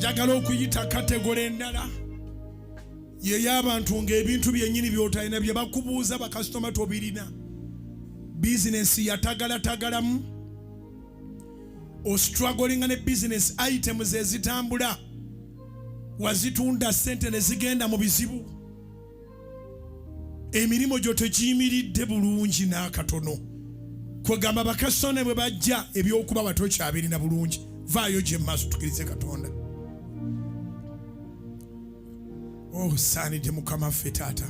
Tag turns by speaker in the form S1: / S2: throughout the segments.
S1: Njagala okuyita kategole endala yey'abantu ng'ebintu byennyini by'otalina bye bakubuuza bakasitoma tobirina. Bizinensi yatagalatagalamu, ostrugglinga ne bizinensi, items ezitambula wazitunda ssente ne zigenda mu bizibu, emirimu gyo tegiyimiridde bulungi n'akatono. Kwegamba bakasitoma ne bwe bajja ebyokubawa tokyabirina bulungi. Vaayo gye mu maaso tukirize Katonda. Osaanidde Mukama ffe taata.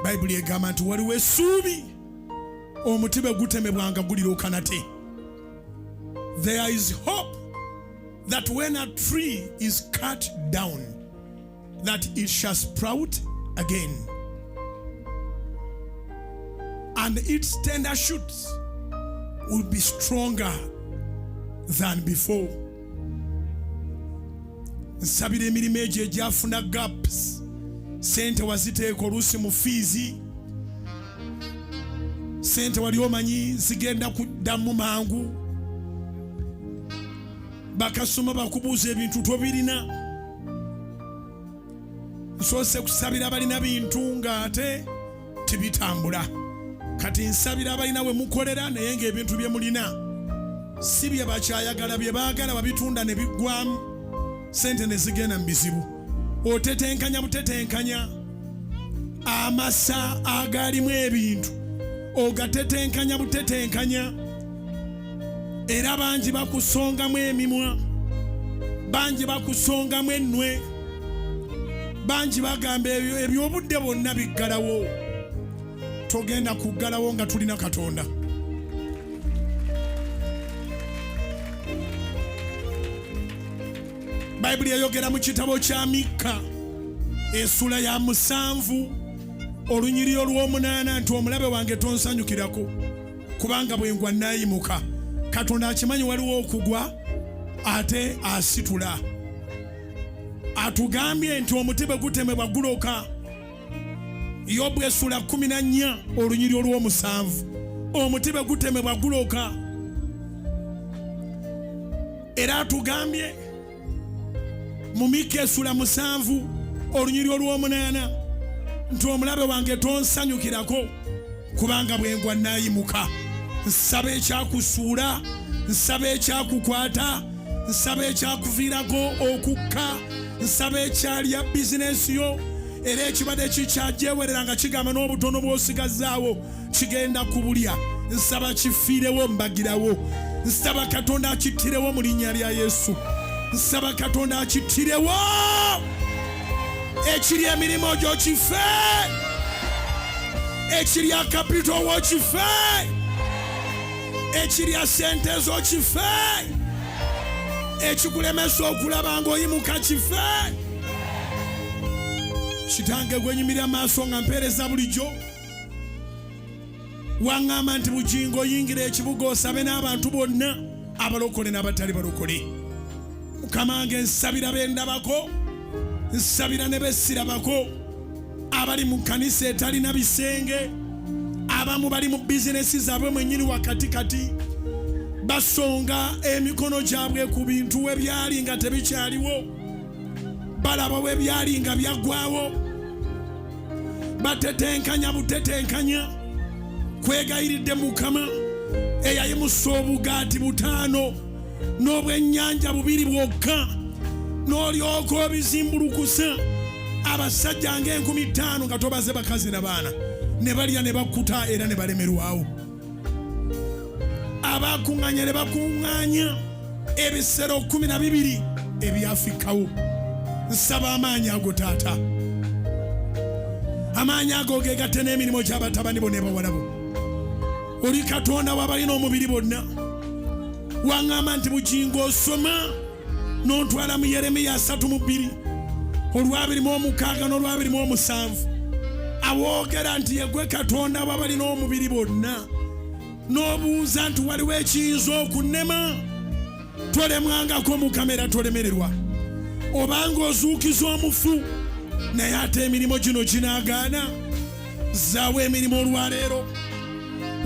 S1: Bayibuli egamba nti waliwo essuubi, omuti bwe gutemebwanga guliroka nate. There is hope that when a tree is cut down that it shall sprout again and its tender shoots will be stronger than before. Nsabira emirimu egyo egyafuna gaps, sente waziteeka oluusi mu fiizi, sente wali omanyi zigenda kuddamu mangu, bakasoma bakubuuza ebintu tobirina. Nsoose kusabira abalina bintu ng'ate tibitambula. Kati nsabira abalina we mukolera naye ng'ebintu bye mulina si bye bakyayagala, bye baagala babitunda ne biggwamu, sente ne zigenda mu bizibu. Otetenkanya butetenkanya amasa agalimu ebintu, ogatetenkanya butetenkanya, era bangi bakusongamu emimwa, bangi bakusongamu ennwe, bangi bagamba ebyobudde bwonna biggalawo. Togenda kuggalawo nga tulina Katonda. Bayibuli eyogera mu kitabo kya Mikka essula ya 7 olunyiriri olw'omunaana nti omulabe wange tonsanyukirako, kubanga bwe ngwa naayimuka. Katonda akimanyi waliwo okugwa ate asitula. Atugambye nti omuti bwe gutemebwa guloka. Yobu essula 14 olunyiriri olw'omusanvu, omuti bwe gutemebwa guloka. Era atugambye mu Mikka essula 7 olunyiriri olw'omunaana nti omulabe wange tonsanyukirako, kubanga bwe ngwa naayimuka. Nsaba ekyakusuula, nsaba ekyakukwata, nsaba ekyakuviirako okukka, nsaba ekyalya bizinensi yo, era ekibadde kikyagyewerera nga kigamba n'obutono bw'osigazaawo kigenda kubulya. Nsaba kifiirewo mbagirawo. Nsaba Katonda akittirewo mu linnya lya Yesu. Nsaba Katonda akittirewo ekiri emirimu gyo kife, ekiri akapito wo kife, ekirya sente zo kife, ekikulemesa okulaba ng'oyimuka kife. Kitange gwenyimirira maaso nga mpeereza bulijjo, waŋŋamba nti Bugingo oyingira ekibuga osabe n'abantu bonna abalokole n'abatali balokole. Mukama wange, nsabira bendabako, nsabira ne besirabako, abali mu kkanisa etalina bisenge, abamu bali mu bizinesi zaabwe mwennyini wakati kati basonga emikono gyabwe ku bintu we byali nga tebikyaliwo, balaba we byali nga byaggwawo, batetenkanya butetenkanya. Kwegayiridde Mukama eyayimusa obugaati 5 n'obwennyanja 2 bwokka, n'olyoka obizimbulukusa abasajja ng'enkumi ttaano nga tobaze bakazi na baana, ne balya ne bakkuta era ne balemerwawo. Abakuŋŋaanya ne bakuŋŋaanya ebisero 12 ebyafikkawo. Nsaba amaanyi ago taata, amaanyi ago gegatte n'emirimu gy'abatabani bo ne bawala bo. Oli Katonda w'abalina omubiri bonna. Waŋŋamba nti Bugingo osoma n'ontwala mu Yeremiya 32 olwabiri mu omukaaga n'olwabiri mu omusanvu, awoogera nti yegwe Katonda w'abalina omubiri bonna, n'obuuza nti waliwo ekiyinza okunnema? Tolemwangako Mukama era tolemererwa. Obanga ozuukiza omufu, naye ate emirimu gino ginaagaana. Zaawo emirimu olwaleero,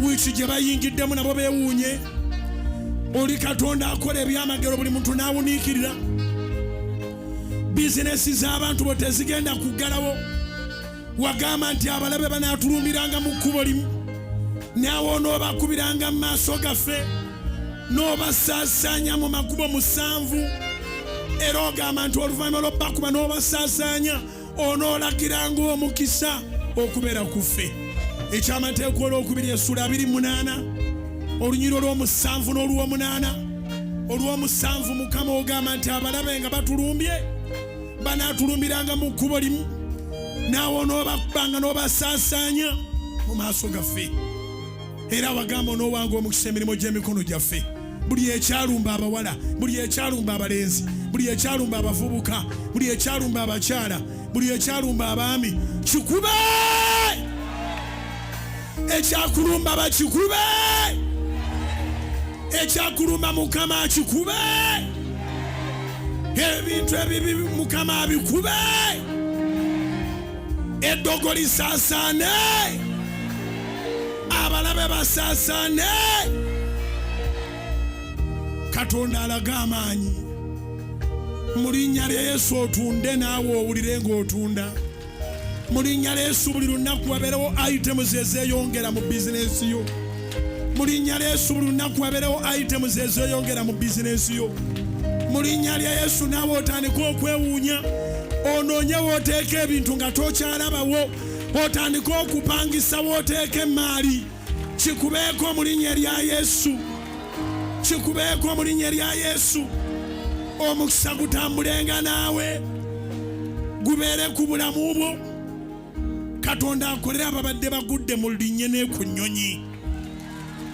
S1: wiiki gye bayingiddemu nabo beewuunye. Oli Katonda akola ebyamagero, buli muntu n'awuniikirira. Bizinesi z'abantu bo tezigenda kuggalawo. Wagamba nti abalabe banaatulumbiranga mu kkubo limu, naawe onoobakubiranga mu maaso gaffe n'obasaasaanya mu makubo musanvu. Era ogamba nti oluvannyuma lw'obakuba n'obasaasaanya onoolagiranga omukisa okubeera ku ffe. Ekyamateeka olwokubiri essula 28 olunyiriri olw'omusanvu n'olw'omunaana. Olw'omusanvu Mukama ogamba nti abalabe nga batulumbye banaatulumbiranga mu kkubo limu, naawe onoobakubanga n'obasaasaanya mu maaso gaffe. Era wagamba onoowanga omukisa emirimu gy'emikono gyaffe. Buli ekyalumba abawala, buli ekyalumba abalenzi, buli ekyalumba abavubuka, buli ekyalumba abakyala, buli ekyalumba abaami, kikube! Ekyakulumba bakikube! Ekyakulumba Mukama akikube! Ebintu ebibi Mukama abikube! Eddogo lisaasaane! Abalabe basaasaane! Katonda alaga amaanyi mu linnya lya Yesu. Otunde naawe owulire ng'otunda mu linnya lya Yesu. Buli lunaku wabeerewo items ezeeyongera mu bizinensi yo mu linnya lya Yesu. Buli lunaku wabeerewo items ezeeyongera mu bizinensi yo mu linnya lya Yesu. Naawe otandike okwewuunya, onoonye w'oteeka ebintu nga tokyalabawo, otandike okupangisa w'oteeka emaali. Kikubeeko mu linnya lya Yesu, kikubeeko mu linnya lya Yesu. Omukisa gutambulenga naawe, gubeere ku bulamu bwo. Katonda akolere ababadde bagudde mu linnya ne ku nnyonyi,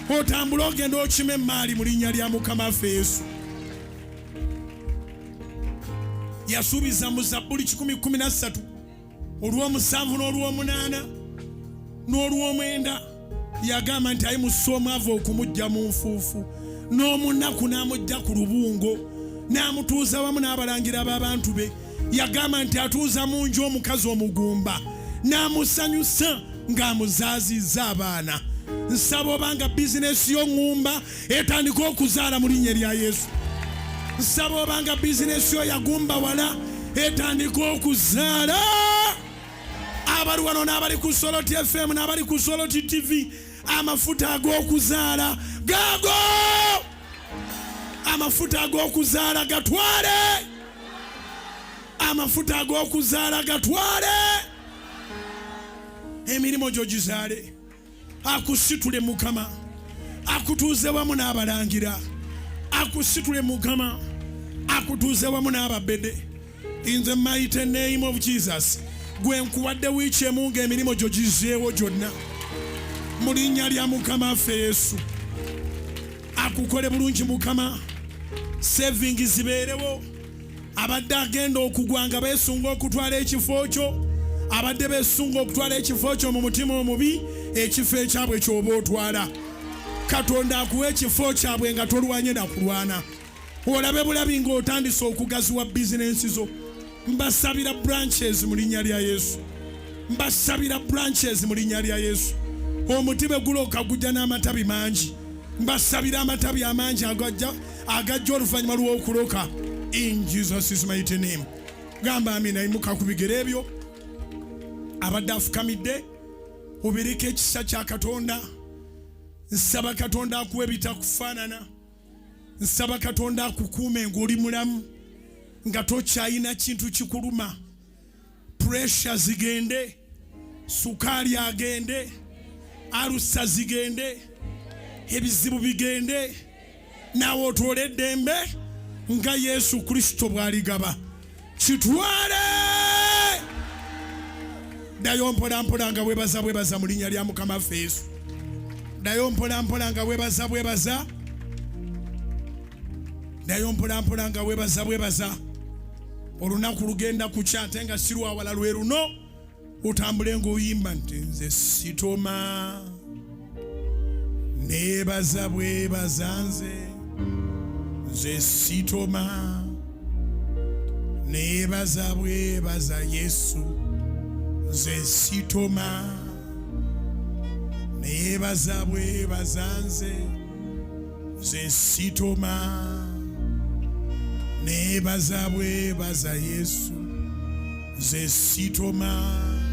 S1: otambule ogenda okima emaali mu linnya lya Mukama waffe Yesu. Yasuubiza mu Zabbuli 113 olw'omusanvu n'olw'omunaana n'olw'omwenda, yagamba nti ayimusa omwavu okumujja mu nfuufu, n'omunaku n'amujja ku lubungo, n'amutuuza wamu n'abalangira b'abantu be. Yagamba nti atuuza mu nju omukazi omugumba, n'amusanyusa ng'amuzaazizza abaana. Nsaba obanga bizinesi yo ŋŋumba etandika okuzaala mu linnya erya Yesu. Nsaba obanga bizinesi yo yagumba wala etandika okuzaala. Abali wano n'abali ku Soloti FM n'abali ku Soloti TV, amafuta ag'okuzaala gaago, amafuta ag'okuzaala gatwale, amafuta ag'okuzaala gatwale, emirimu gyo gizaale. Akusitule Mukama, akutuuze wamu n'abalangira. Akusitule Mukama, akutuuze wamu n'ababede. In the mighty name of Jesus, gwe nkuwadde wiiki emu ng'emirimu gyo gizeewo gyonna mu linnya lya Mukama waffe Yesu. Akukole bulungi Mukama, saving zibeerewo. Abadde agenda okugwa nga beesunga okutwala ekifo kyo, abadde beesunga okutwala ekifo kyo mu mutima omubi, ekifo ekyabwe ky'oba otwala. Katonda akuwa ekifo kyabwe nga tolwanye na kulwana, olabe bulabi ng'otandise okugaziwa bizinensi zo. Mbasabira branches mu linnya lya Yesu, mbasabira branches mu linnya lya Yesu. Omuti bwe guloka gujja n'amatabi mangi, mbasabira amatabi amangi agajja oluvannyuma lw'okuloka, in Jesus mighty name. Gamba amina. Imuka ku bigere ebyo abadde afukamidde, obireko ekisa kya Katonda. Nsaba Katonda akuwa ebitakufaanana. Nsaba Katonda akukuume ng'oli mulamu, nga tokyayina kintu kikuluma. Pressure zigende, sukaali agende, alusa zigende, ebizibu bigende, naawe otwole eddembe nga Yesu Kristo bw'aligaba. Kitwale! Ddayo mpolampola nga webaza bwebaza mu linnya lya Mukama waffe Yesu. Ddayo mpolampola nga webaza bwebaza. Ddayo mpolampola nga webaza bwebaza. Olunaku lugenda kukya ate nga si lwawala, lwe luno. Otambule ng'oyimba nti nze sitoma, neebaza bwebaza, nze sitoma, neebaza bwebaza Yesu, nze sitoma, neebaza bwebaza, nze sitoma, Neebaza bwebaza Yesu, nze sitoma.